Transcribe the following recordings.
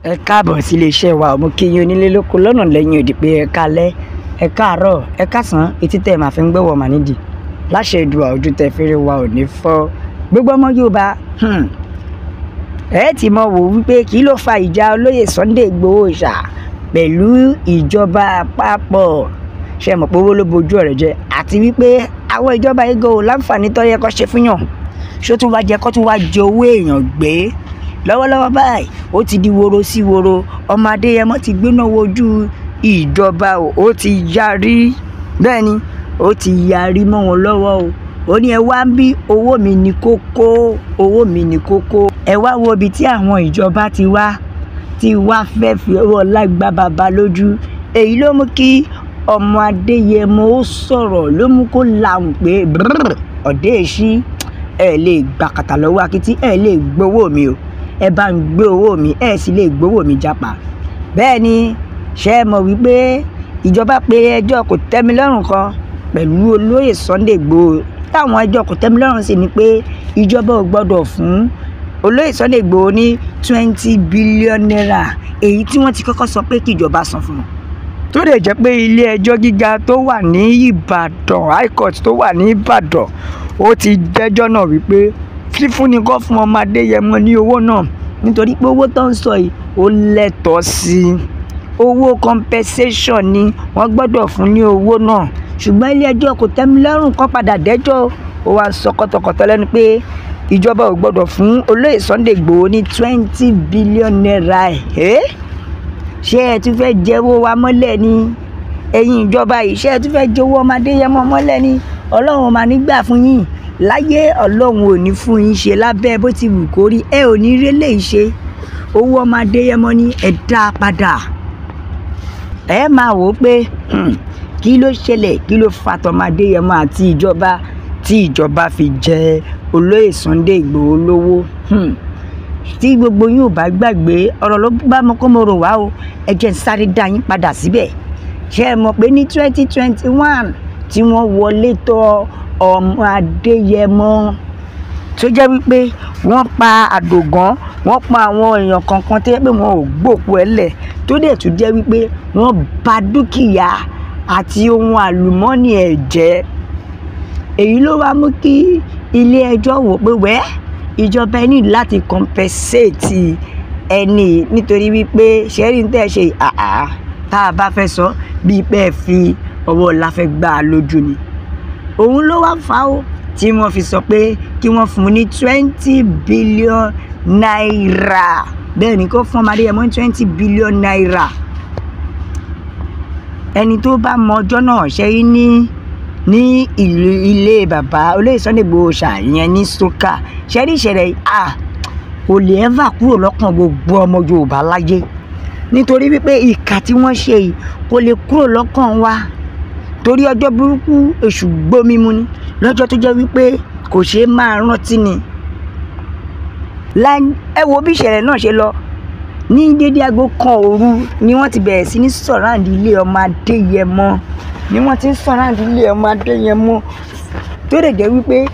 Ẹ káàbọ̀ sí iléeṣẹ́ wa. Mo kí yín onílé lóko lọ́nà lẹ́yìn òdì pé ẹ káalẹ́, ẹ káàárọ̀, ẹ káàsán. Etí tẹ́ ẹ máa fi ń gbọ́wọ́ mà nídìí. Láṣẹ Èdùà, ojú tẹ́ fẹ́rẹ̀ wa ò ní fọ́. Gbogbo ọmọ Yorùbá, ẹ ti mọ̀ wò wípé kí ló fa ìjà olóyè Sunday Igboho ṣá pẹ̀lú ìjọba àpapọ̀. Ṣé mọ̀ pé owó ló bojú ọ̀rẹ́ jẹ́, àti wípé àwọn ìjọba yìí gan ò láǹfààní tó yẹ kó ṣe fún yàn. Ṣó tún wá jẹ́ kó tún wá jẹ owó èèyàn gbé? Lọ́wọ́lọ́wọ́ báyìí, ó ti di woro sí woro. Ọmọ Adéyẹmọ ti gbéná wojú ìjọba o, ó ti yarí. Bẹ́ẹ̀ ni, ó ti yarí mọ́ wọn lọ́wọ́ o. Ó ní ẹ wá ń bí, owó mi ní kókó, owó mi ní kókó. Ẹ wá wo ibi tí àwọn ìjọba ti wá fẹ́ fi owó ọlá gbá baba lójú. Èyí ló mú kí ọmọ Adéyẹmọ ó sọ̀rọ̀, ló mú kó lahùn pé ọ̀dẹ́ èṣí, ẹ lè gbà kàtà lọ́wọ́ akitì, ẹ lè gbowó mi o. Ẹ bá ń gbé owó mi, ẹ sì lè gbowó mi jápa. Bẹ́ẹ̀ ni, ṣé ẹ mọ̀ wípé ìjọba pé ẹjọ́ kò tẹ́mi lọ́rùn kan pẹ̀lú olóyè Sunday Igboho? Táwọn ẹjọ́ kò tẹ́mi lọ́rùn sì ni pé ìjọba ò gbọ́dọ̀ fún olóyè Sunday Igboho ní ₦20 billion, èyí tí wọ́n ti kọ́kọ́ sọ pé kí ìjọba san fún wọn. Tó dẹ̀ jẹ́ pé ilé ẹjọ́ gíga tó wà ní Ìbàdàn, High Court tó wà ní Ìbàdàn, ó ti dẹ́jọ́ náà wípé fífúnni kọ́ fún ọmọ Adéyẹmọ ní owó náà, nítorí pé owó tó ń sọ yìí, ó lẹ́tọ̀ọ́ sí i. Owó compensation ni, wọ́n gbọ́dọ̀ fún ní owó náà. Ṣùgbọ́n ilé ẹjọ́ kò tẹ́mi lọ́rùn kan padà dẹ́jọ́. Ó wá ń sọ kọ́tọ̀kọ́tọ̀ lẹ́nu pé ìjọba ò gbọ́dọ̀ fún olóyè Sunday Igboho ní ₦20 billion. Ẹ̀ ṣé ẹ tún fẹ́ jẹ́wọ́ wa mọ́lẹ̀ ni? Ẹ̀yin ìjọba yìí, ṣé ẹ tún fẹ́ jẹ́wọ́ ọmọ Adéyẹmọ mọ́lẹ̀ ni? Ọlọ́run máa nígbà fún yín láyé. Ọlọ́run ò ní fún yín ṣe lábẹ́ bó ti wù kó rí. Ẹ ò ní rí lè ṣe. Owó ọmọ Adéyẹmọ ní, ẹ dá a padà. Ẹ máa wò ó pé kí ló ṣẹlẹ̀, kí ló fa tọmọ Adéyẹmọ àti ìjọba tí ìjọba fi jẹ olóyè Sunday Ìgbòho lówó? Tí gbogbo yín ò bá gbàgbé, ọ̀rọ̀ ló bá mọ kó mo rò wá o. Ẹ jẹ́ n sáré dá yín padà síbẹ̀. Ṣé ẹ mọ̀ pé ní 2021 tí wọ́n wọlé tọ̀ ọmọ Adéyẹmọ, tó jẹ́ wípé wọ́n pa àdògán, wọ́n pa àwọn èèyàn kankan tó jẹ́ pé wọn ò gbòkú ẹ̀ lẹ̀, tó dẹ̀ tún jẹ́ wípé wọ́n bà dúkìá àti ohun àlùmọ́ọ́nì ẹ̀ jẹ́? Èyí ló wá mú kí ilé ẹjọ́ wò pé wẹ́ ìjọba ẹ ní láti compensate ẹni, nítorí wípé ṣẹ́rí ń tẹ́ ṣe àá, tá a bá fẹ́ sọ bíi pé ẹ fi ọwọ́ la fẹ́ gbá a lójú ni. Òun ló wá fà á tí wọ́n fi sọ pé kí wọ́n fún un ní ₦20 billion. Bẹ́ẹ̀ ni, kó fún ọmọ Adéyẹmọ ní ₦20 billion. Ẹni tó bá mọ ọjọ́ náà, ṣe é ní ìlú ilé bàbá olóyè Sunday Igboho ṣá, ìyẹn ní Soka, ṣe rí ìṣẹ̀lẹ̀ à kò lè ẹ́fà kúrò lọ́kàn gbogbo ọmọ Yorùbá láyé, nítorí wípé ìkà tí wọ́n ṣe yìí kò lè kúrò lọ́kàn wa, torí ọjọ́ burúkú èṣù gbómi mu ni lọ́jọ́ tó jẹ́ wípé kò ṣeé máa rántí ni. Ẹ wo bí ìṣẹ̀lẹ̀ náà ṣe lọ. Ní dédé aago 1 òru ni wọ́n ti bẹ̀rẹ̀ sí ní surround ilé ọmọ Adéyẹmọ, ni wọ́n ti ń surround ilé ọmọ Adéyẹmọ, tó lè jẹ́ wípé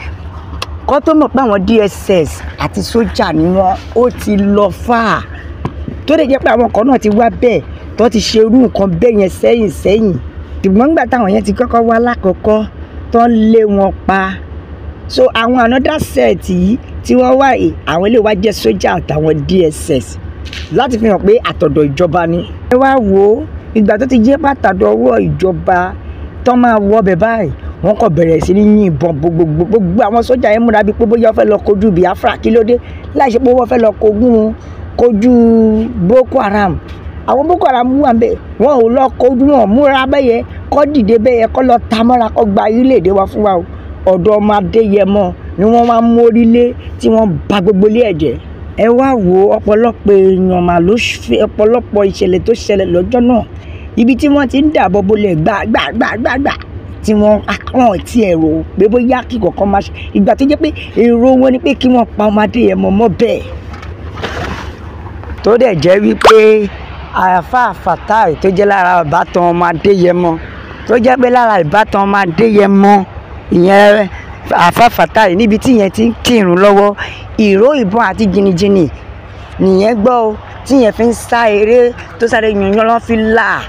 kó tó mọ̀ pé àwọn DSS àti sójà ni wọ́n, ó ti lọ fà á, tó lè jẹ́ pé àwọn kan náà ti wá bẹ́ẹ̀ tó ti ṣe irú nǹkan bẹ́ẹ̀ yẹn sẹ́yìn sẹ́yìn. Ṣùgbọ́n nígbà táwọn yẹn ti kọ́kọ́ wá lákọ̀ọ́kọ́ tó ń lé wọn pa, so àwọn another set yìí tí wọ́n wá yìí, àwọn ilé wa jẹ́ sójà àtàwọn DSS, láti fi hàn pé àtọ̀dọ̀ ìjọba ni. Ẹ wá wo ìgbà tó ti jẹ́ pàtàkì ọwọ́ ìjọba tó máa wọ ọbẹ̀ báyìí, wọ́n kàn bẹ̀rẹ̀ sí ní yìnbọn. Gbogbo gbogbo àwọn sójà yẹn múra bíi pé bóyá wọ́n fẹ́ lọ kojú Biafra. Kí ló dé? Láì ṣe pé wọ́n fẹ́ lọ kojú Boko Haram. Àwọn Boko Haram wà ń bẹ̀, wọn ò lọ kojú wọn múra bẹ́yẹ kọ́ dìde bẹ́yẹ kọ́ lọ ta mọ́ra kọ́ gba orílẹ̀-èdè wa fún wa o. Ọ̀dọ̀ ọmọ Adéyẹmọ ni wọ́n wá mórí lé tí wọ́n bà gbogbo ilé ẹ̀ jẹ́. Ẹ wá wo ọ̀pọ̀lọpọ̀ èèyàn mà ló fi ọ̀pọ̀lọpọ̀ ìṣẹ̀lẹ̀ tó ṣẹlẹ̀ lọ́jọ́ náà, ibi tí wọ́n ti ń dàbọ̀ bolẹ̀ gbà gbà gbà gbà gbà, tí wọ́n àwọn tí ẹ̀ rò pé bóyá kí kọ̀ọ̀kan máa ṣe, ìgbà tó jẹ́ pé èrò wọn ni pé kí wọ́n pa ọmọ Adéyẹmọ mọ́ bẹ́ẹ̀. Tó dẹ̀ jẹ́ wípé àáfàá Fatai, tó jẹ́ lára ìbátan ọmọ Adéyẹmọ, tó jẹ́ pé lára ìbátan ọmọ Adéyẹmọ, ìyẹn àáfàá Fatai, níbi tí ìyẹn ti ń kírun lọ́wọ́, ìró ìbọn àti jìnnìjìnnì nìyẹn gbọ́ o. Tí yẹn fi ń sá eré tó sáré yanyan lọ́n fi là,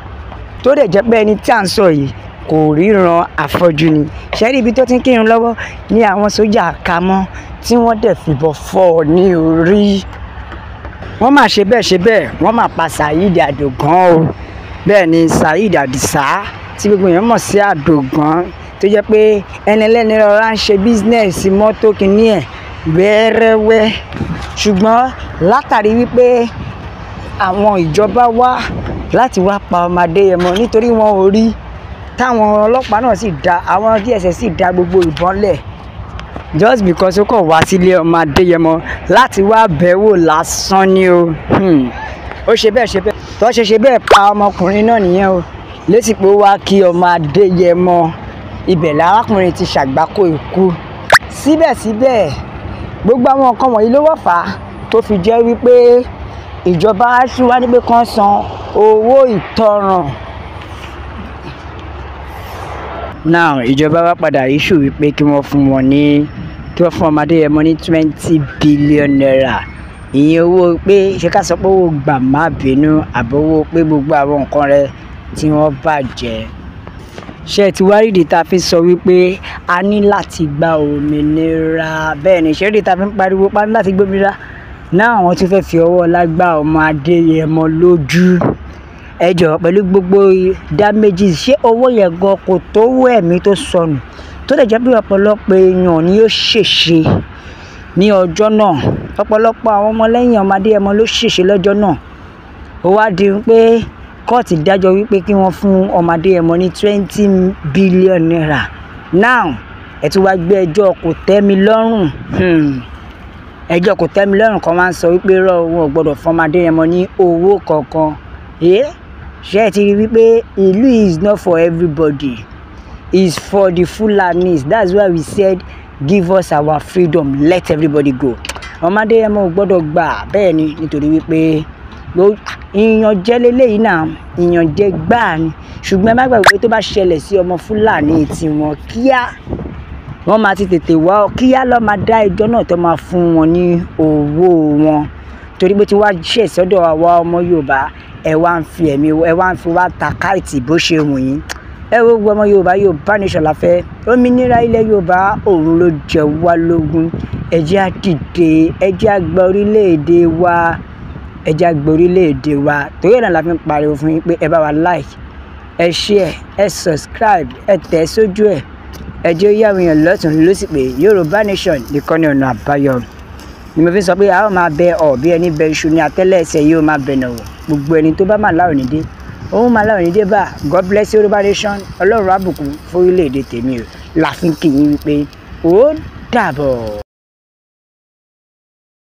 tó dẹ̀ jẹ́ pé ẹni tí à ń sọ yìí kò ríran, afọ́jú ni. Ṣẹ́rí ibi tó ti ń kírun lọ́wọ́ ní àwọn sójà ká mọ́, tí wọ́n dẹ̀ fìbọn fọ́ ọ ní orí. Wọ́n máa ṣe bẹ́ẹ̀ ṣe bẹ́ẹ̀, wọ́n máa pa Saheed Àdògán o. Bẹ́ẹ̀ ni, Saheed Àdìsá tí gbogbo èèyàn mọ̀ sí Àdògán, tó jẹ́ pé ẹni ẹlẹ́ni rọra ń ṣe business mọ́tò kìíní ẹ̀ wẹ́rẹ́wẹ́, ṣùgbọ́n látàrí wípé àwọn ìjọba wá láti wá pa ọmọ Adéyẹmọ nítorí wọn ò rí, táwọn ọlọ́pàá náà sì da, àwọn DSS sì da gbogbo ìbọn lẹ̀, just because ó kàn wá sílé ọmọ Adéyẹmọ láti wá bẹ̀wò lásán ni o. Ó ṣe bẹ́ẹ̀ ṣe bẹ́ẹ̀ tó ṣe ṣe bẹ́ẹ̀ pa ọmọkùnrin náà nìyẹn o. Lésìpò wá kí ọmọ Adéyẹmọ, ibẹ̀ lárákùnrin ti ṣàgbákò ikú. Síbẹ̀síbẹ̀, gbogbo àwọn nǹkan wọ̀nyí ló wá fà á tó fi jẹ́ wípé ìjọba tún wá ní pé kán san owó ìtanràn. Now, ìjọba wá padà issue wípé kí wọ́n fún ọmọ Adéyẹmọ ní ₦20 billion. Ìyẹn owó pé ṣé ká sọ pé owó gbà má bínú, àbí owó pé gbogbo àwọn nǹkan rẹ̀ tí wọ́n bàjẹ́. Ṣé ẹ ti wá rí ìdí tá a fi sọ wípé a ní láti gba òmìnira? Bẹ́ẹ̀ ni, ṣé rí ìdí tá a fi ń pariwo pa ní láti gbòmìnira náà? Wọ́n tún fẹ́ fi ọwọ́ ọlá gbá ọmọ Adéyẹmọ lójú. Ẹ jọ̀ọ́, pẹ̀lú gbogbo damages, ṣé owó yẹn gan kò tó owó ẹ̀mí tó sọnù, tó lè jẹ́ pé ọ̀pọ̀lọpọ̀ èèyàn ni ó ṣèṣe ní ọjọ́ náà? Ọ̀pọ̀lọpọ̀ àwọn ọmọlẹ́yìn ọmọ Adéyẹmọ ló ṣèṣe lọ́jọ́ náà. Ó wá di pé kóòtù dájọ́ wípé kí wọ́n fún ọmọ Adéyẹmọ ní ₦20 billion. Now, ẹ tún wá gbé ẹjọ́ kò tẹ́ mi lọ́rùn. Ẹjọ́ kò tẹ́ mi lọ́rùn kan wá ń sọ wípé rọ, wọn ò gbọ́dọ̀ fún ọmọ Adéyẹmọ ní owó kankan. Ṣé ẹ ti rí wípé ìlú is not for everybody, is for the Fulanis? That's why we said, give us our freedom, let everybody go. Ọmọ Adéyẹmọ ò gbọ́dọ̀ gbà. Bẹ́ẹ̀ ni, nítorí wípé ìyànjẹ leléyìí náà, ìyànjẹ gbáà ni. Ṣùgbọ́n ẹ má gbàgbé pé tó bá ṣẹlẹ̀ sí ọmọ Fúlàní tiwọn, kíá wọ́n máa ti tètè wá, kíá lọ́ máa dá ẹjọ́ náà tó máa fún wọn ní owó wọn. Torí pé tí wàá ṣẹ̀ sọ́dọ̀ àwa ọmọ Yorùbá, ẹ wá ń fi ẹ̀mí, ẹ wá ń fi wá ta káìtì bó ṣe wù yín. Ẹ wo, gbogbo ọmọ Yorùbá, Yorùbá nation la fẹ́. Òmìnira ilẹ̀ Yorùbá, òun ló jẹ wá lógún. Ẹ jẹ́ á dìde, ẹ jẹ́ á gba orílẹ̀-èdè wa, ẹ jẹ́ á gba orílẹ̀-èdè wa. Torí ẹ̀ náà la fi ń pariwo fún yín pé ẹ bá wa like, ẹ share, ẹ subscribe, ẹ tẹ̀ sójú ẹ̀, ẹ jẹ́ ó yá àwọn èèyàn lọ́tùn lósì pé Yorùbá nation nìkan ní ọ̀nà àbáyọ. Ni mo fi sọ pé a ó máa bẹ ọ̀ bí ẹni bẹ iṣu ní atẹ́lẹ̀ ẹsẹ̀ yóò máa bẹ̀ nà wọ̀. Gbogbo ẹni tó bá máa láò ní dé, òun máa láò ní dé bá. God bless Yorùbá nation. Ọlọ́run á bùkún fún orílẹ̀-èdè tèmi o. Láàfin kì í wípé ó dàbọ̀.